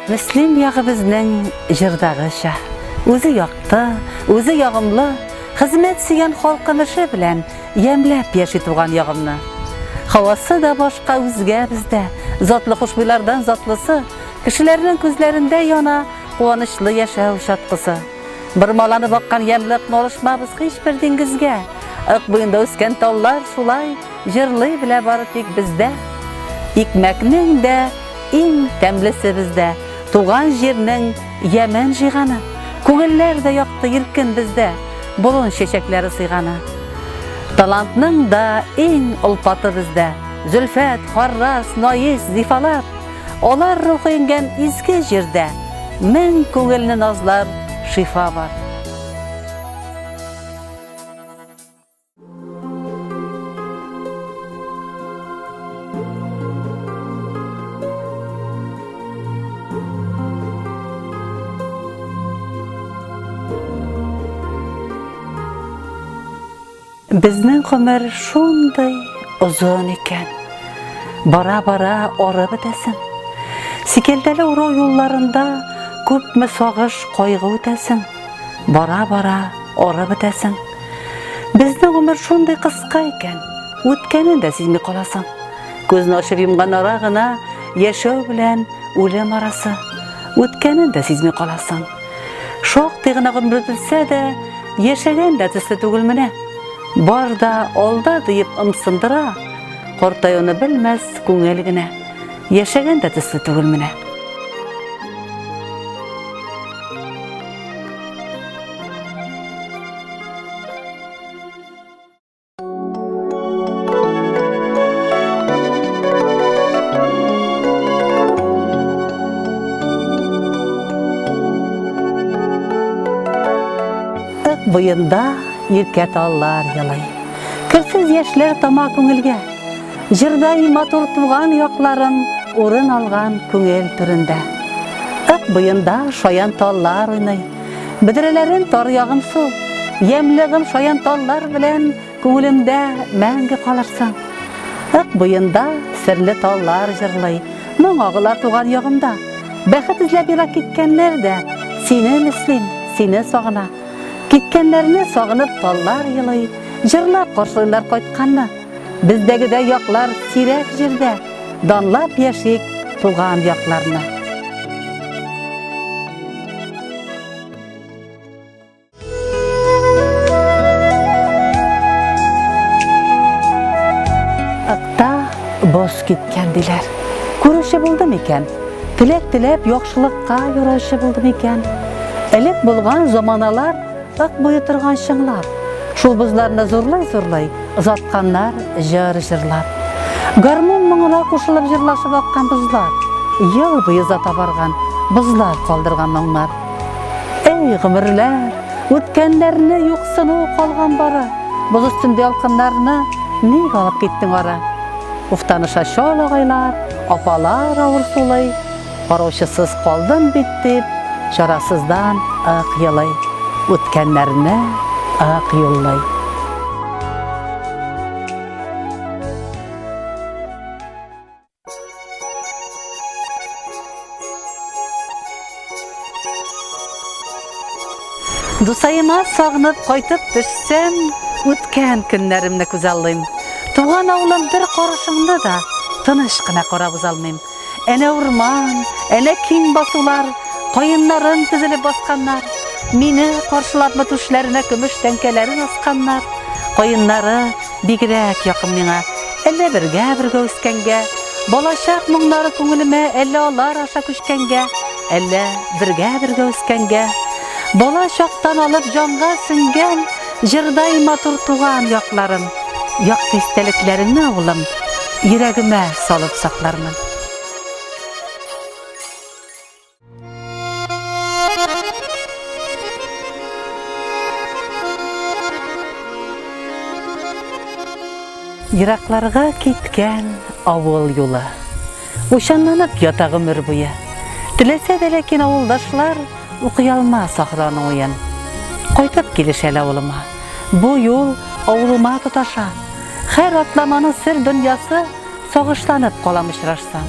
Мөслим ягы безнең җырдагыча. Үзе якты, үзе ягымлы, хезмәт сөйгән халкым эше белән ямьләп яши туган ягымны. Һавасы да башка үзгә бездә, затлы хушбуйлардан затлысы, кешеләрнең күзләрендә яна куанычлы яшәү чаткысы. Бормаланып аккан ямьле ыкны алышмабыз һичбер диңгезгә. Ык буенда үскән таллар шулай җырлый белә бары тик бездә. Икмәкнең дә иң тәмлесе бездә, туган җирнең ямен җыйганы. Күңелләр дә якты, иркен бездә, болын чәчәкләре сыйганы. Талантның да иң олпаты бездә, Зөлфәт, Харрас, Наис, Зифалар. Алар рухы иңгән изге җирдә мең күңелне назлар шифа бар. Безнең гомер шундый озын икән. Бара-бара ары бетәсең. Сикәлтәле урау юлларында күпме сагыш, кайгы үтәсең. Бара-бара ары бетәсең. Безнең гомер шундый кыска икән, үткәнен дә сизми каласың. Күзне ачып йомган ара гына яшәү белән үлем арасы. Үткәнен дә сизми каласың. Шактый гына гомер үтелсә дә, яшәгән дә төсле түгел менә. Бар да алда диеп ымсындыра, картаюны белмәс күңел генә. Яшәгән дә төсле түгел менә. Ык буенда иркә таллар елый. Керсез яшьләр тама күңелгә. Җырдай матур туган якларым урын алган күңел түрендә. Ык буенда шаян таллар уйный. Бөдрәләрен тар ягым су. Ямьле гым шаян таллар белән күңелемдә мәңге калырсың. Ык буенда серле таллар җырлый, моң агыла туган ягымда. Бәхет эзләп ерак киткәннәр дә сине Мөслим, сине сагына. Киткәннәрне сагынып таллар елый, җырлап каршылыйлар кайтканны. Бездәгедәй яклар сирәк җирдә, данлап яшик туган якларны. Ыкта боз киткән диләр. Күрүче булды микән? Теләк теләп яхшылыкка юраучы булды микән? Элек булган заманалар Ык буе торган чыңлап, Шул бозларны зурлый-зурлый, Озатканнар җыр җырлап. Гармун моңына кушылып Җырлашып аккан бозлар, Ел буе озата барган Бозлар калдырган моңнар. Эй, гомерләр, үткәннәрне Юксыну калган бары, Боз өстендә ялкыннарны Ник алып киттең ары? Уфтаныша чал агайлар, Апалар авыр сулый, Караучысыз калдым бит дип, чарасыздан ык елый, үткәннәрне ык юллый. Дусаема сагынып кайтып төшсәм, үткән көннәремне күзаллыйм. Туган авылым бер карышыңны да тыныч кына карап узалмыйм. Әнә урман, әнә киң басулар, каеннарым тезелеп басканнар. Мине каршылапмы түшләренә көмеш тәңкәләрен асканнар. Каеннары бигрәк якын миңа, әллә бергә-бергә үскәнгә, балачак моңнары күңелемә әллә алар аша күчкәнгә, әллә бергә-бергә үскәнгә. Бала чактан алып җанга сеңгән җырдай матур туган якларым, якты истәлекләреңне, авылым, йөрәгемә салып саклармын. Еракларга киткән авыл юлы. Уйчанланып ята гомер буе. Теләсә дә ләкин авылдашлар укый алмас ахры аның уен. Кайтып килеш әле авылыма. Бу юл авылыма тоташа. Хәр атламаның сер дөньясы Сагышланып калам очрашсам.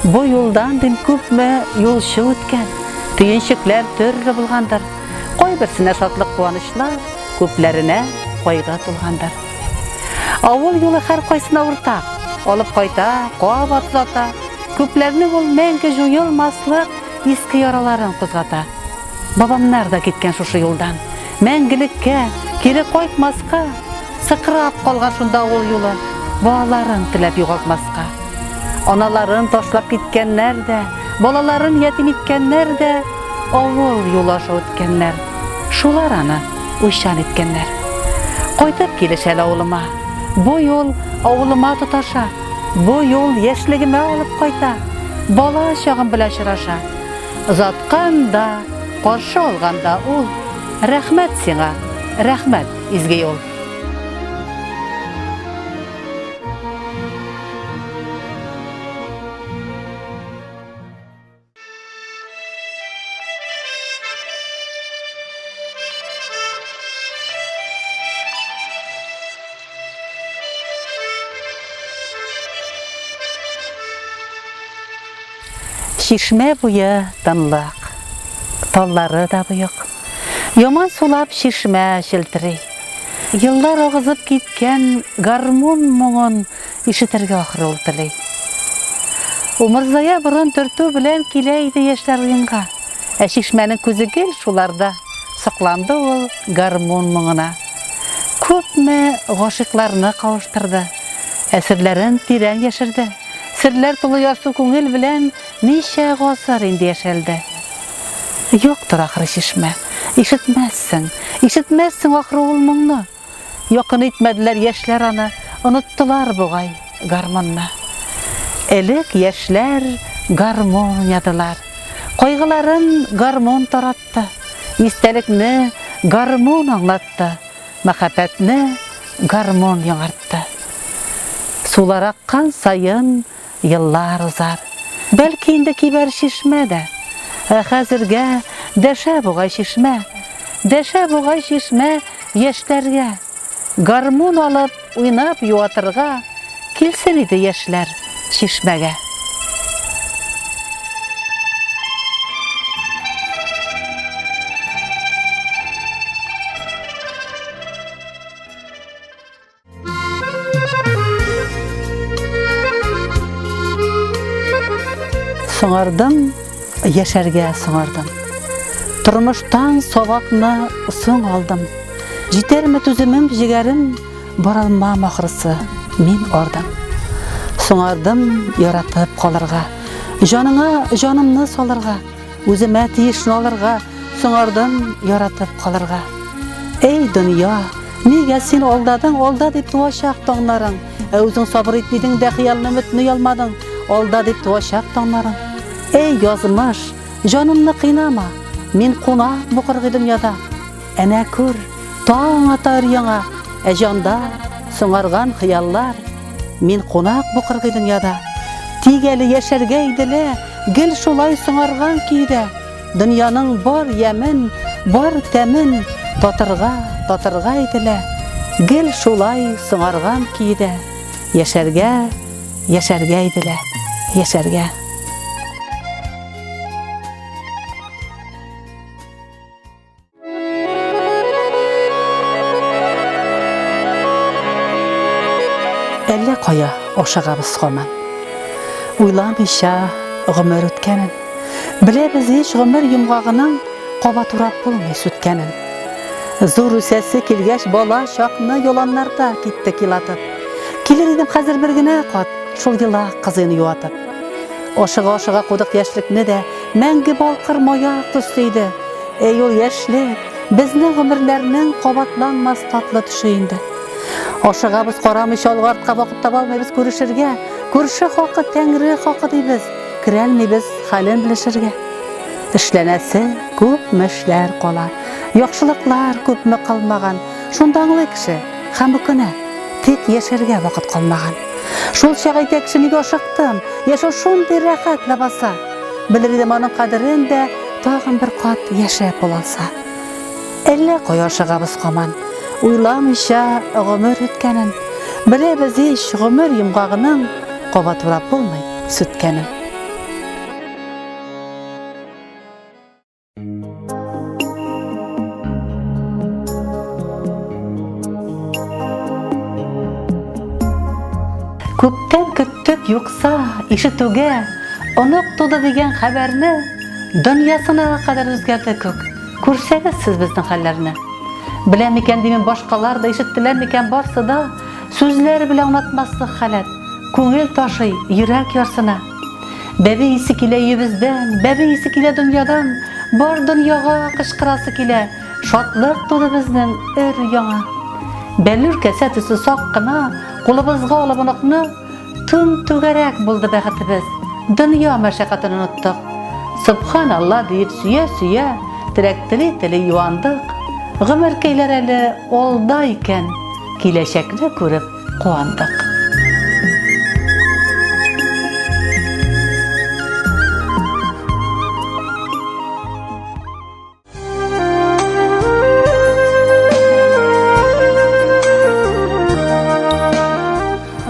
Бу юлдан дим күпме юлчы үткән, төенчекләр төрле булгандыр. Кайберсенә шатлык-куанычлар, күпләренә кайгы тулгандыр. Авыл юлы һәркайсына уртак, алып кайта, кабат озата. Күпләрнең ул мәңге җуелмаслык иске яраларын кузгата. Бабамнар да киткән шушы юлдан. Мәңгелеккә, кире кайтмаска, сыкрап калган шунда авыл юлы, балаларын теләп югалтмаска. Аналарын ташлап киткәннәр дә, балаларын ятим иткәннәр дә авыл юлы аша үткәннәр. Шулар аны уйчан иткәннәр. Кайтып килеш әле авылыма. Бу юл авылыма тоташа. Бу юл яшьлегемә алып кайта. Бала чагым белән очраша. Озаткан да, каршы алган да ул. Рәхмәт сиңа, рәхмәт, изге юл. Чишмә буе тынлык, таллары да боек. Яман сулап чишмә челтери. Еллар агызып киткән гармун моңын ишетергә ахры ул тели. Умырзая борын төртү белән килә иде яшьләр уенга. Ә чишмәнең күзе гел шуларда, сокланды ул гармун моңына. Күпме гашыйкларны кавыштырды, әсирләрен тирән яшерде. Серләр тулы ярсу күңел белән ничә гасыр инде яшәлде. Юктыр ахры чишмә, ишетмәссең, ишетмәссең ахры ул моңны. Якын итмәделәр яшьләр аны, оныттылар бугай гармунны. Элек яшьләр гармун уйнадылар, кайгыларын гармун таратты, истәлекне гармун аңлатты. Мәхәббәтне гармун яңартты. Сулар аккан саен еллар узар. Бәлки инде кибәр чишмә дә. Ә хәзергә дәшә бугай чишмә. Дәшә бугай чишмә яшьләргә. Гармун алып уйнап юатырга килсен иде яшьләр чишмәгә. Соңардым, яшәргә соңардым. Тормыштан сабакны соң алдым. Җитәрме түземем, җегәрем, Баралмам ахрысы, мин ардым. Соңардым яратып калырга, Җаныңа җанымны салырга, Үземә тиешне алырга, Соңардым яратып калырга. Эй, дөнья, нигә син алдадың, Алда дип туачак таңнарың, Ә үзең сабыр итмидең дә Хыялны өметне ялмадың, Алда дип туачак таңнарың. Эй, язмыш, җанымны кыйнама, Мин кунак бу кыргый дөньяда. Әнә күр, таң ата өр-яңа, ә җанда соңарган хыяллар. Мин кунак бу кыргый дөньяда. Тик әле яшәргә иде лә, гел шулай соңарган көйдә. Дөньяның бар ямен, бар тәмен татырга, татырга иде лә, гел шулай соңарган көйдә. Яшәргә, яшәргә иде лә, яшәргә. Әллә кая ашыгабыз һаман. Уйламыйча гомер үткәнен. Беләбез ич гомер йомгагының кабат урап булмый сүткәнен. Зур үсәсе килгәч бала чакны яланнарда киттек елатып. Килер идем хәзер бер генә кат шул елак кызыйны юатып. Ашыга-ашыга кудык яшьлекне дә, мәңге балкыр маяк төсле иде. Әй ул яшьлек, безнең гомерләрнең кабатланмас татлы төше инде. Ашыгабыз карамыйча алга артка вакыт таба алмыйбыз күрешергә. Күрше хакы, тәңре хакы дибез, керәлмибез хәлен белешергә. Эшләнәсе күпме эшләр кала, яхшылыклар күпме кылмаган, шунда аңлый кеше һәм үкенә, тик яшәргә вакыт калмаган. Шул чак әйтә кеше, нигә ашыктым, яшәү шундый рәхәт ләбаса. Белер идем аның кадерен дә, тагын бер кат яшәп булалса. Әллә кая ашыгабыз һаман, уйламыйча гомер үткәнен. Беләбез ич, гомер йомгагының кабат урап булмый сүткәнен. Күптән көттек юкса, ишетүгә, онык туды дигән хәбәрне, дөньясына кадәр үзгәрде күк. Күрсәгез сез безнең хәлләрне. Белә микән димим башкалар да, ишеттеләр микән барсы да, сүзләр белән аңлатмаслык халәт, күңел ташый, йөрәк ярсына. Бәби исе килә өебездән, бәби исе килә дөньядан, бар дөньяга кычкырасы килә, шатлык туды безнең өр-яңа. Бәллүр кәсә төсле сак кына, кулыбызга алып оныкны, түм-түгәрәк булды бәхетебез, дөнья мәшәкатен оныттык. Сөбханалла диеп сөя-сөя, теләк тели-тели юандык. Гомеркәйләр әле алда икән, киләчәкне күреп куандык.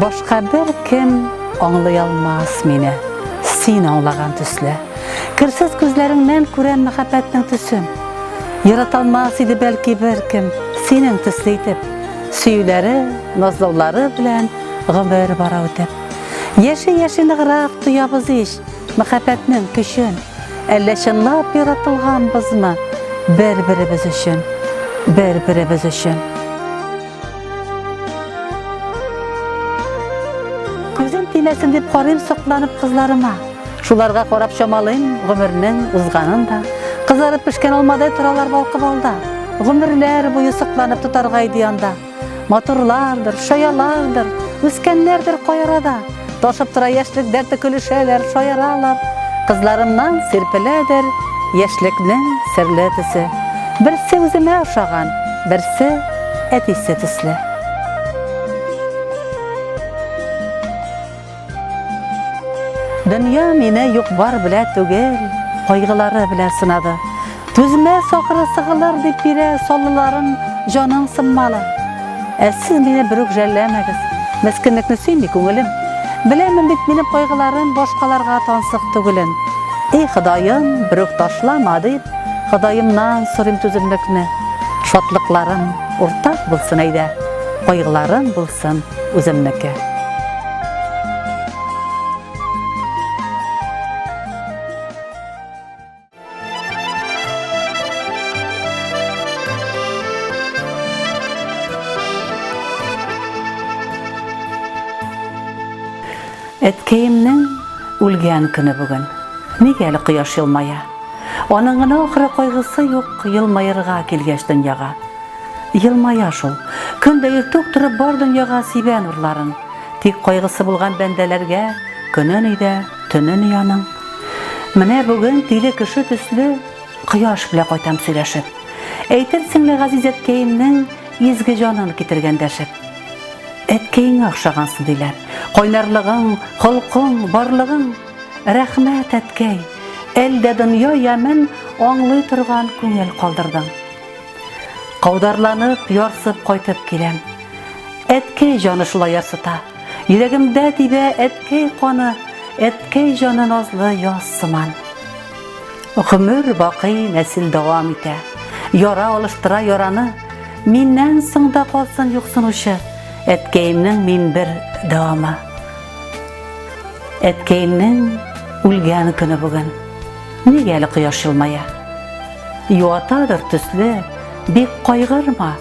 Башка бер кем аңлый алмас мине, син аңлаган төсле. Керсез күзләреңнән күрәм мәхәббәтнең төсен. Ярата алмас иде бәлки беркем синең төсле итеп. Сөюләре, назлаулары белән гомер бара үтеп. Яши-яши ныграк тоябыз ич мәхәббәтнең көчен. Әллә чынлап яратылганбызмы бер-беребез өчен, бер-беребез өчен? Күзем тимәсен дип карыйм сокланып кызларыма. Шуларга карап чамалыйм гомернең узганын да. Кызарып пешкән алмадай торалар балкып алда. Гомерләр буе сокланып тотарга иде янда. Матурлардыр, шаялардыр, үскәннәрдер кай арада. Ташып тора яшьлек дәрте көлешәләр, шаяралар. Кызларымнан сирпеләдер яшьлекнең серле төсе. Берсе үземә ошаган, берсе әтисе төсле. Дөнья мине юк-бар белә түгел, кайгылары белә сынады. Түзмәс ахыры сыгылыр дип бирә саллыларын җаның сынмалы. Ә сез мине берүк жәлләмәгез, мескенлекне сөйми күңелем. Беләмен бит минем кайгыларым башкаларга тансык түгелен. И Ходаем, берүк ташлама дип, Ходаемнан сорыйм түземлекне. Шатлыкларым уртак булсын әйдә, кайгыларым булсын үземнеке. Әткәемнең үлгән көне бүген. Нигә әле кояш елмая? Аның гына ахыры кайгысы юк елмаерга килгәч дөньяга. Елмая шул. Көн дә иртүк торып бар дөньяга сибә нурларын. Тик кайгысы булган бәндәләргә көнен өйдә, төнен өй аның. Менә бүген тиле кеше төсле кояш белән кайтам сөйләшеп. Әйтерсең лә газиз әткәемнең изге җанын китергән дәшеп. Әткәеңә охшагансың, диләр. Кайнарлыгың, холкың, барлыгың. Рәхмәт, әткәй. Әлдә дөнья ямен аңлый торган күңел калдырдың. Каударланып, ярсып кайтып киләм. Әткәй җаны шулай ярсыта. Йөрәгемдә тибә әткәй каны, әткәй җаны назлы яз сыман. Гомер бакый нәсел дәвам итә. Яра алыштыра яраны. Миннән соң да калсын юксынучы, әткәемнең мин бер дәвамы. Әткәемнең үлгән көне бүген. Нигә әле кояш елмая? Юатадыр төсле, бик кайгырма,